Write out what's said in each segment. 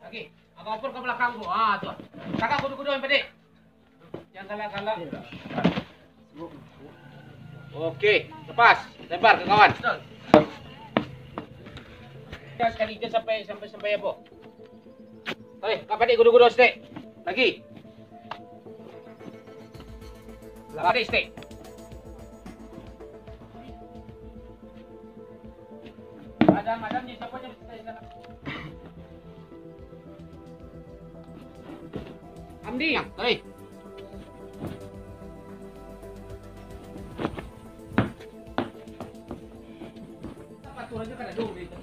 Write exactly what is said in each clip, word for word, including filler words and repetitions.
Oke, abang oper ka balakang tu. Ah, tu. Tagak kudo-kudo nan padek. Jan galak-galak. Oke, lepas. Lempar ka kawan. Sakali jan sampai, sampai, sampai apo? Oke, ka padek kudo-kudo saketek. Lagi. Padek saketek. Madam, madam, di siapa je? Amdi, yang, tarik. Apa tu raja kada dulu itu?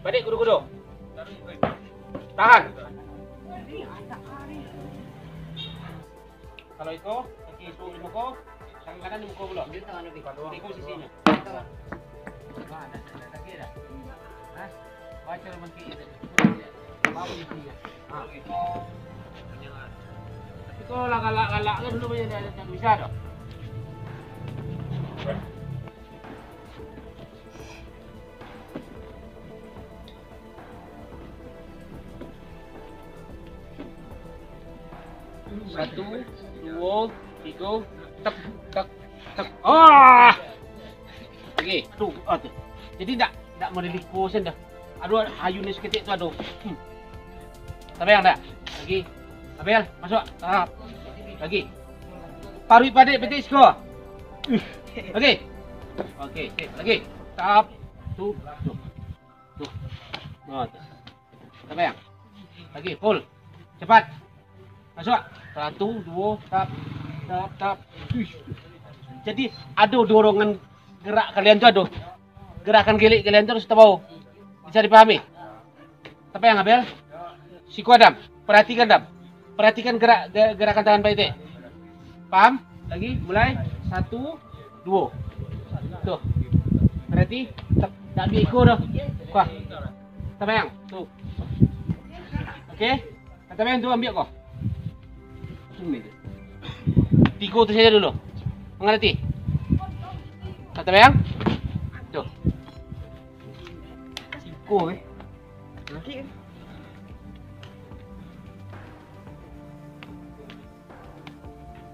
Padek kudo-kudo. Tahan. Kalau iko, kaki isuak di muko, tangan kanan di muko pulo. Iko sisinyo. Nah, dah, dah, dah, dah, dah. Hah? Baco lah mangkik itu. Bawa di sini. Ha. Tapi kalau lah galak-galak kan dulu banyak dah, dah, dah bisa dah. Satu, duo, tigo, tek, tek, tek. Ah! Oke, tu, ah, tu. Jadi ndak, ndak model iko sen dah. Aduh, ayun ni saketek tu, aduh. Hmm. Tabayang dak? Lagi. Abel, masuk. Tap. Lagi. Paruik padek petik siko. Lagi. Oke, sip. Lagi. Tap. Tu, tu. Tu. Oh, tu. Tabayang. Lagi, full. Cepat. Masuk. Satu, duo, tap, tap, tap. Uish. Jadi, ado dorongan gerak kalian tu ado. Gerakan gelek kalian tu harus tabao. Bisa dipahami? Tabayang, Abel. Siko Adam, perhatikan, Adam. Perhatikan gerak, ge-, gerakan tangan Pak Itik. Paham? Lagi, mulai. Satu, duo. Tuh. Berarti tak, tak ambil iko dah. Wah. Tabayang. Tuh. Oke. Tabayang tu ambil ko. Tigo tu saja dulu. Mengerti? Tabayang? Tuh. Siko, eh.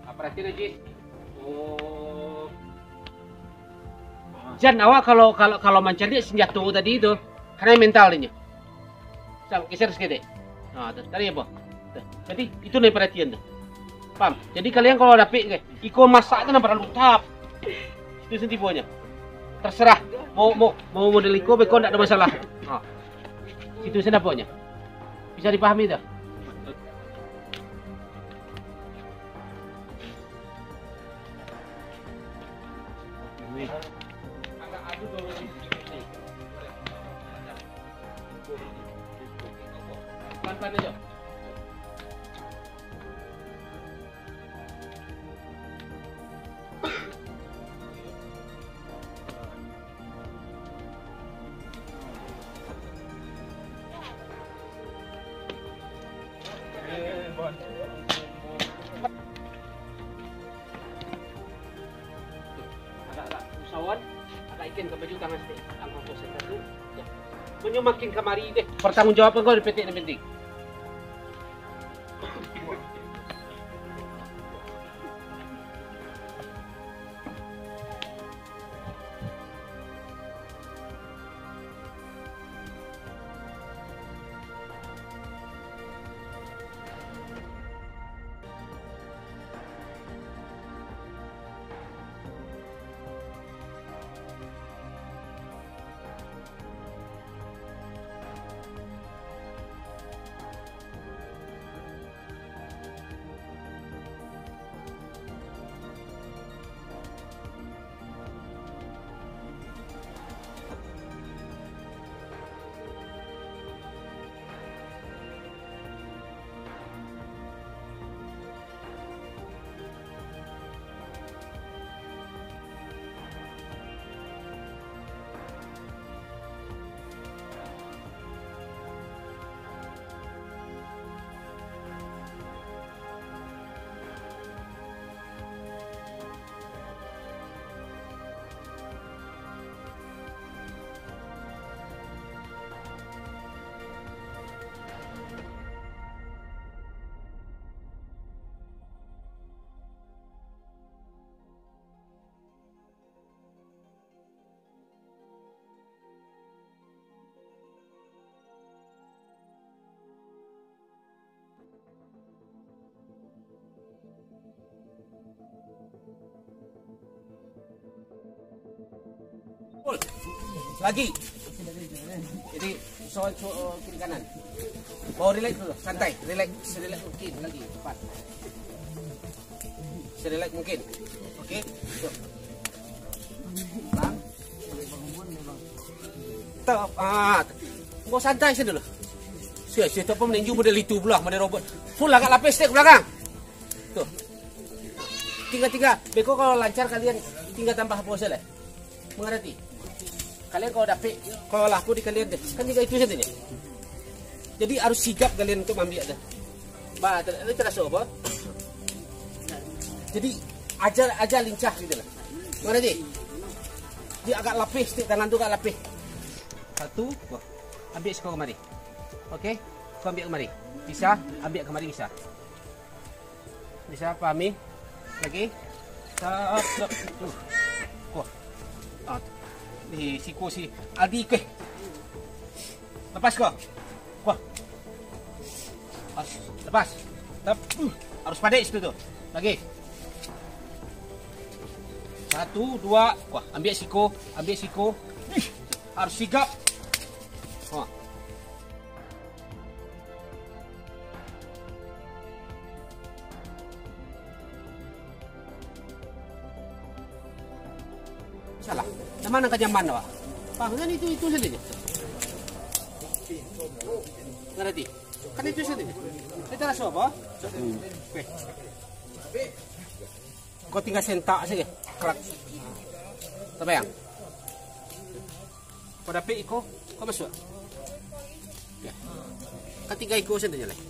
Ah, perhatian, Haji. Oh. Jan, awak kalau, kalau, kalau mancaliak senjato tadi tu, kanai mental inyo. Sa-, geser saketek. Nah, tu, tadi apo? Tu. Jadi, itu nan perhatian tu. Paham? Jadi, kalian kalau dapik ke, iko masak tu nan paralu tap. Itu sen tiponyo. Terserah. Mau, mau, mau model iko, beko ndak ado masalah. Ha. Situ sen daponyo. Bisa dipahami tu? Pelan-pelan aja. Agak-agak usahawan, agak ikan ka baju tangan saketek. Angkau proses satu. Ya. Menyo makin kamari deh. Pertanggungjawabkan kau di petik nan penting. Lagi. Jadi, so, so, kiri kanan. Bawa relax dulu, santai, relax, relax mungkin lagi, cepat. Serelax mungkin. Oke. Tuh. Bang. Tap. Ah. Kau santai saja dulu. Siap, siap, tak apa meninju model itu pula, model robot. Full agak lapis dek belakang. Tuh. Tinggal-tinggal. Beko kalau lancar kalian tinggal tambah pose lah. Mangarati? Kalian kalau dapek, kalau laku di kalian deh, kan tinggal itu saja nih. Jadi harus sigap kalian untuk mambiak deh. Bah, ter-, ini terasa apa? Jadi aja, aja lincah gitu lah. Mangarati? Dia agak lapih, stik tangan tu agak lapih. Satu, wah. Ambil siko kemari. Oke? Kau ambil kemari. Bisa, ambil kemari bisa. Bisa, pahami? Lagi. Tap, tap. Tuh. Kuah. Ah. Di siku si Aldi ke. Lepas ko. Kuah. Pas. Lepas. Tap. Uh. Harus padek situ tu. Lagi. Satu, dua. Kuah. Ambil siku. Ambil siku. Ih. Harus sigap. Kuah. Salah. Nan ma nan ka nyaman awak? Paham kan itu, itu saja je. Ngarati? Kan itu saja je. Kita rasa apa? Hmm. Oke. Kau tinggal sentak saja. Kerak. Tabayang. Kau dapek iko, kau masuak. Ya. Kan tiga iko saja lah.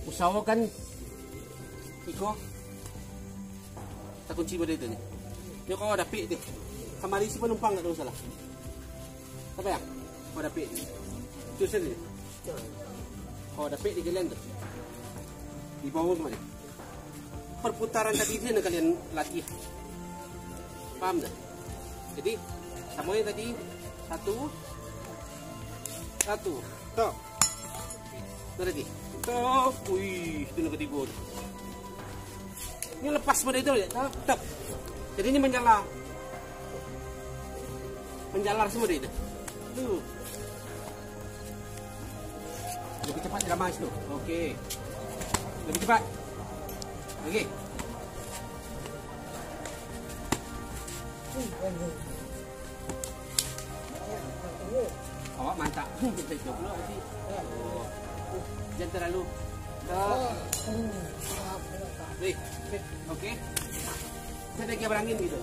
Usahokan iko takunci bana itu nyo. Nyo kalau dapek tu, kamari si panumpang tak ada masalah. Tabayang, kalau dapek tu. Tu saja. Kalau dapek di kalian tu, di bawah kemari. Perputaran tadi tu yang kalian latih. Paham tak? Jadi, sama yang tadi, satu, satu, tok. Dah lagi. Tok. Wih, itu nak ketiga tu. Ini lepas pada itu, ya. Tap, tap. Jadi ini menjalar. Menjalar semua dia itu. Tuh. Lebih cepat irama situ. Oke. Lebih cepat. Lagi. Awak mantap. Jangan terlalu. Wih. Oke. Saya lagi berangin gitu.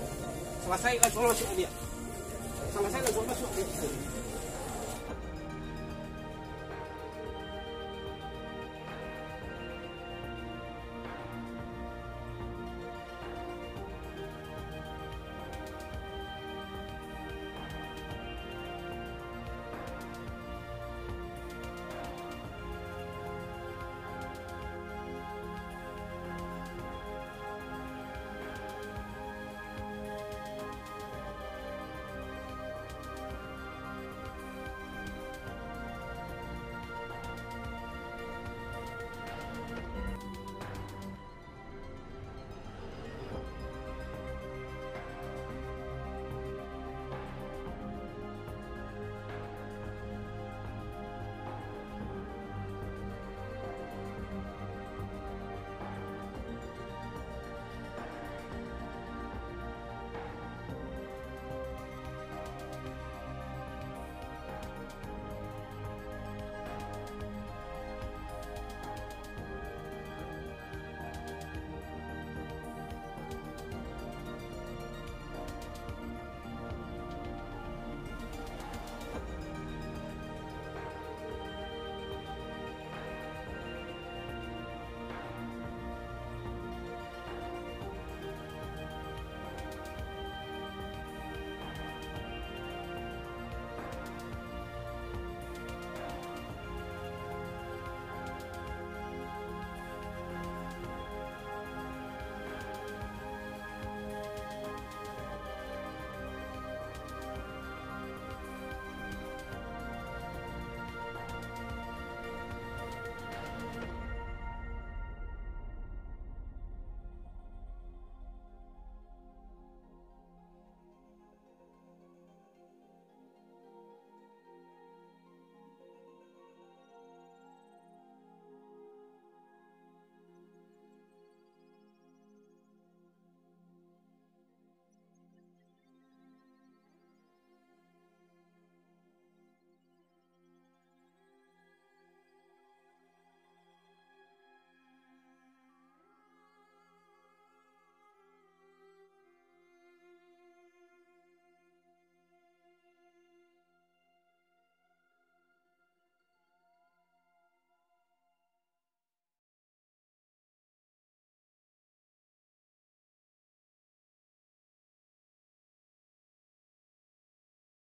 Selesai langsung masuk dia. Selesai langsung masuk dia.